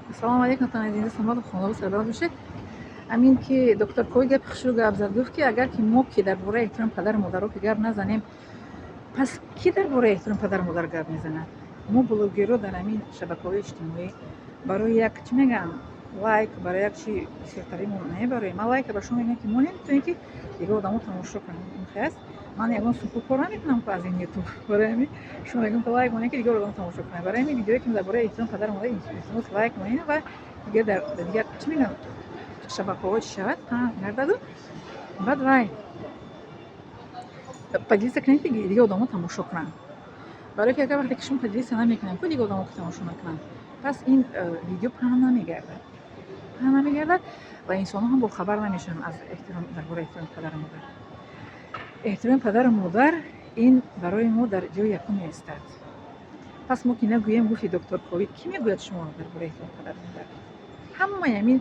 Ассалому алайкум, таназинда самад хонаву сарбаланд бошед. Амин ки доктор Кови гапи хушрӯ гап зад, гуфт, ки агар ки мо ки дар бораи эҳтироми падару модаро ки гап назанем, пас кӣ дар бораи эҳтироми падару модар гап мезанад? Мо, блогерро, дар ҳамин шабакаҳои иҷтимоӣ барои як, чӣ мегӯям, лайк, барои як чи бисёртари мо намебароем. Ман лайка ба шумо мегӯям, ки монем, то ин ки дигар одамо тамошо кунанд. Ин аст, ман ягон сум пул кор намекунам ку аз ин Ютуб. Барои ҳамин шумо мегӯям, ки лайк монем, ки дигар одамо тамошо кунанд. Барои ҳамин видеое ки дар бораи эҳтироми падару модар, илтимос, лайк монем ва дигар дар дигар, чӣ мегӯям, шабакаҳо чӣ шавад, паҳн гардаду баъд вай поделиться кунед, ки дигар одамо тамошо кунанд. Барои ки агар вақте ки шумо поделиться намекунед, ку дигар одамо ки тамошо накунанд, пас ин видео паҳн намегардад, паҳн намегардад ва инсонҳо ҳам бохабар намешаванд аз эҳтиром, дар бораи эҳтироми падару модар. Эҳтироми падару модар ин барои мо дар ҷои якум меистад. Пас мо ки нагӯем, гуфти доктор Ковид, кӣ мегӯяд шумо дар бораи эҳтироми падару модар? Ҳамаи ҳамин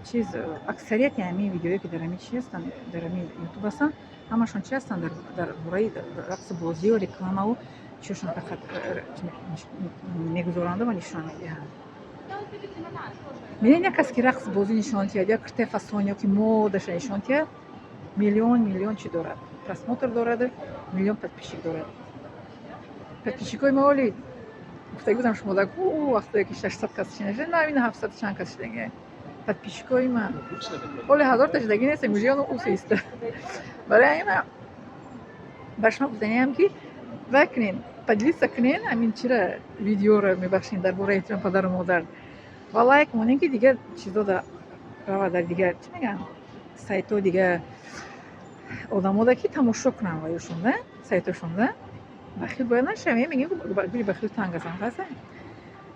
чиз, аксарияти ҳамин видеое, ки дар ҳамин чи ҳастанд, дар ҳамин Ютуб ҳастанд, ҳамашон чи ҳастанд? Дар бораи рақсу бозию рекламаву чиёшон фақат мегузоранду ва нишон медиҳанд. Мебинед, як кас ки рақс бозӣ нишон диҳад ё крутая фасон ё ки модаша нишон диҳад, миллион миллион чи дорад, просмотр дорад, миллион подписчик дорад. Подписчикои ма оли гуфтагӣ будам шумо дар вақтое ки 600 кас шинаша, на ин 700 чанд кас шидаги. Подписчикои ман оли ҳазорта шидаги нест, миллиону усиста. Барои ҳамин ба шумо гуфтаниам, ки вай кунед, поделиться кунед ҳамин чира, видеоро, мебахшед, дар бораи эҳтироми падару модар ва лайк монем, ки дигар чизо рава дар дигар, чӣ мегӯям, сайтҳо, дигар одамода ки тамошо кунанд ваюшонда, сайтошонда. Бахил бояд нашавем, мегӯем, гули бахилу танг аст. Ҳаса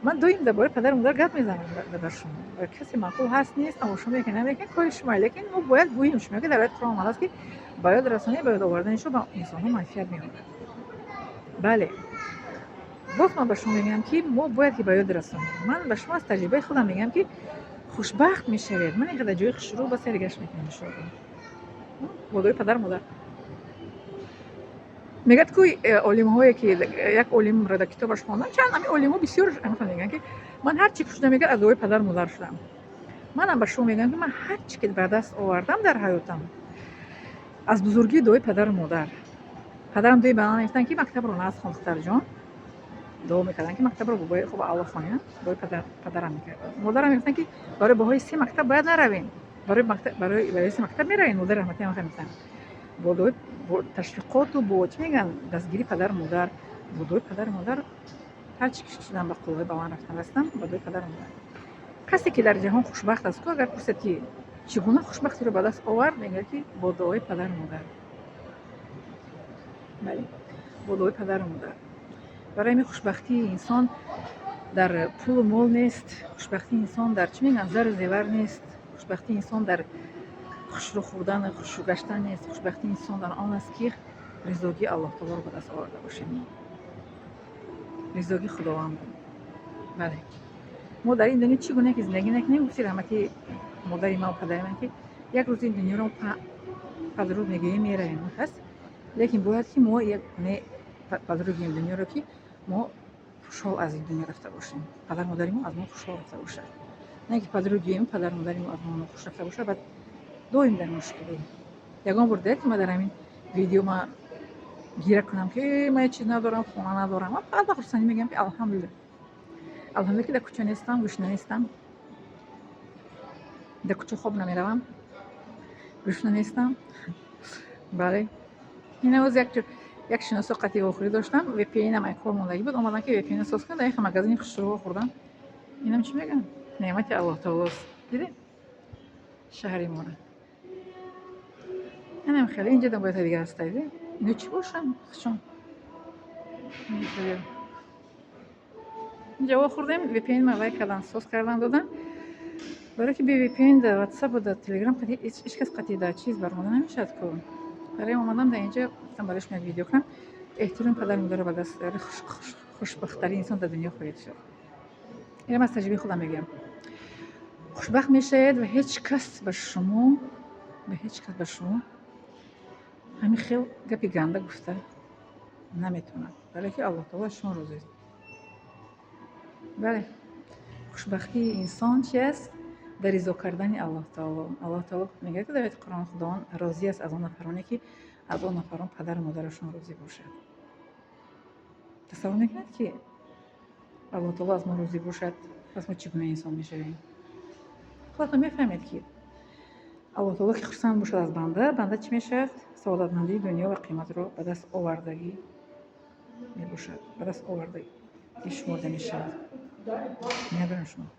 ман доим дар бораи падару модар гап мезанам бар шумо. Касе маъқул ҳаст, нест, тамошо мекунад, намекунад, кори шумо, лекин мо бояд гӯем шумо, ки дар ояти Қуръон омадааст, ки ба ёд расонӣ, ба ёд овардани шумо ба инсонҳо манфиат меорад. Бале, боз ман ба шумо мегӯям, ки мо бояд ки ба ёд расонем. Ман ба шумо аз таҷрибаи худам мегӯям, ки хушбахт мешавед. Ман инқадар ҷои хушрӯ ба сари гашт мекунем, иншоалло, бо дуои падару модар. Мегӯяд ку олимҳое ки як олимро дар китобаш хондам, чанд ҳамин олимҳо бисёр мегӯянд, ки ман ҳар чи ки шудам, мегӯяд, аз дуои падару модар шудам. Манам ба шумо мегӯям, ки ман ҳар чи ки ба даст овардам дар ҳаётам, аз бузургии дуои падару модар. Падарам доим ба ман мегуфтанд, ки мактабро нағз хон, духтарҷон. Дуо мекарданд, ки мактабро бобои хуб аъло хонем. Дуои падарам мекард. Модарам мегуфтанд, ки барои баҳои се мактаб бояд наравем, барои се мактаб меравем. Модари раҳматӣ ҳам мегуфтанд, бо дуои, бо ташвиқоту бо, чӣ мегӯянд, дастгирии падару модар, бо дуои падару модар ҳар чи ки шудам, ба қуллаҳои баланд рафтам, расидам ба дуои падару модар. Касе ки дар ҷаҳон хушбахт аст ку, агар пурсад, ки чӣ гуна хушбахтиро ба даст овард, мегӯяд, ки бо дуои падару модар. Бале, бо дуои падару модар. Барои ҳамин хушбахтии инсон дар пулу мол нест, хушбахтии инсон дар, чӣ мегӯянд, зару зевар нест, хушбахтии инсон дар хушрӯ хӯрдан, хушрӯ гаштан нест. Хушбахтии инсон дар он аст, ки ризогии Аллоҳ таолоро ба даст оварда бошем, ризогии Худованд. Бале, мо дар ин дунё чӣ гуна ки зиндагӣ накунем, гуфти раҳмати модари ман, падари ман, ки як рӯз ин дунёро падруд мегӯем, меравем ҳаст, лекин бояд ки мо як не падруд гӯем дунёро, ки мо хушҳол аз ин дунё рафта бошем, падару модари мо аз мо хушҳол рафта бошад, не ки падруд гӯем, падару модари мо аз мо нохуш рафта бошад, баъд доим дар мушкилӣ. Ягон бор дидед, ки ман дар ҳамин видео ма гира кунам, ки ман ҳеҷ чиз надорам, хона надорам? Ман фақат ба хурсандӣ мегӯям, ки алҳамдулилла, алҳамдулилла, ки дар кӯча нестам, гушна нестам, дар кӯча хоб намеравам, гушна нестам. Бале, ин оз як шиносо қатъи вохӯрӣ доштам, VPN-ам ай кор мондагӣ буд, омадам, ки VPN соз кунам. Дар як магазини хушрӯ хӯрдам. Инам, чӣ мегӯям, неъмати Аллоҳ таолост. Дидед шаҳри мора, инам хеле инҷа бояд дигар ҳастай. Ино чӣ бошанд? Хушон инҷа вохӯрдем, VPN ма вай кардан, соз кардан додан, барое ки бе VPN дар WhatsApp дар Telegram ҳеҷ кас қатъи дар чиз баромада намешавад ку. Барои омадам дар инҷа, гуфтам, барои шумо як видео кунам. Эҳтироми падару модарро ба даст, хушбахттарин инсон дар дунё хоҳед шуд. Инам аз таҷрибаи худам мегӯям. Хушбахт мешавед ва ҳеҷ кас ба шумо ва ҳеҷ кас ба шумо ҳамин хел гапи ганда гуфта наметавонад, барое ки Аллоҳ таоло аз шумо розист. Бале. Хушбахтии инсон чи аст? Дар ризо кардани Аллоҳ Таоло. Аллоҳ Таоло мегӯяд, ки дар ояти Қуръон Худованд розӣ аст аз он нафароне, ки аз он нафарон падару модарашон розӣ бошад. Тасаввур мекунед, ки Аллоҳ Таоло аз мо розӣ бошад, пас мо чӣ гуна инсон мешавем? Худатон мефаҳмед, ки Аллоҳ Таоло ки хурсанд бошад аз банда, банда чӣ мешавад? Саодатмандии дунё ва қиёматро ба даст овардагӣ мебошад, ба даст овардагӣ шуморда мешавад. Медонам, шумо.